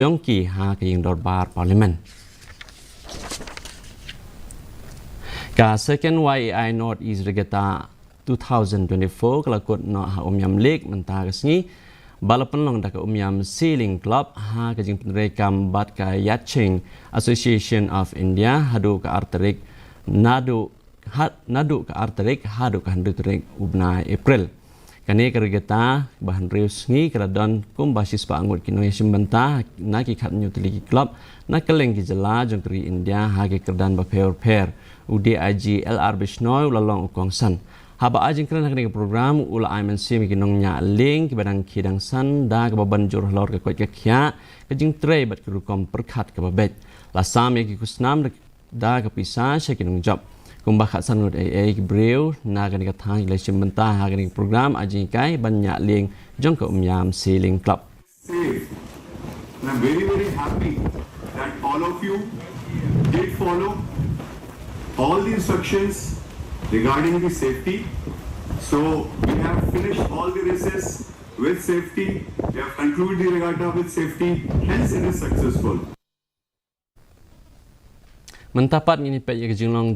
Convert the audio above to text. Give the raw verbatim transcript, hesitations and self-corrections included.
jong ki ha ka ïing dorbar Parliament. Ka second Y A I North East Regatta two thousand twenty-four ka la kut noh ha Umiam Lake mynta ka sngi, ba la pynlong da ka Umiam Sailing Club ha ka jingpyntrei kam bad ka Yachting Association of India haduh ka ar tarik, naduh ha, naduh ka ar tarik haduh ka hynriew tarik u bnai April. Kane ka regatta ba hynriew sngi ka la don kumba shispah ngut ki nongïashim bynta na ki khatñiew tylli ki club na kylleng ki jylla jong ka ri India ha ki kyrdan bapher bapher. U D I G L R Bishnoi u la long u kongsan. Haba ai jingkren ha kane ka program u la ai mynsiem ïa ki nongñiah lieng kiba dang khie dang san da kaba ban jur halor ka koit ka khiah, ka jingtrei bad ka rukom pyrkhat kaba beit. La sam ïa ki khusnam da ka pisa sha ki nongjop. Kumba khatsan ngut eiei ki briew na kane ka thaiñ ki la shim bynta ha kane ka program ai jinghikai ban ñiah lieng jong ka Umiam Sailing Club. Safe. And I'm very, very happy that all of you did follow all the instructions regarding the safety. So we have finished all the races with safety. We have concluded the regatta with safety. Hence, it is successful. Mynta pat ngin ïa peit ïa ka jinglong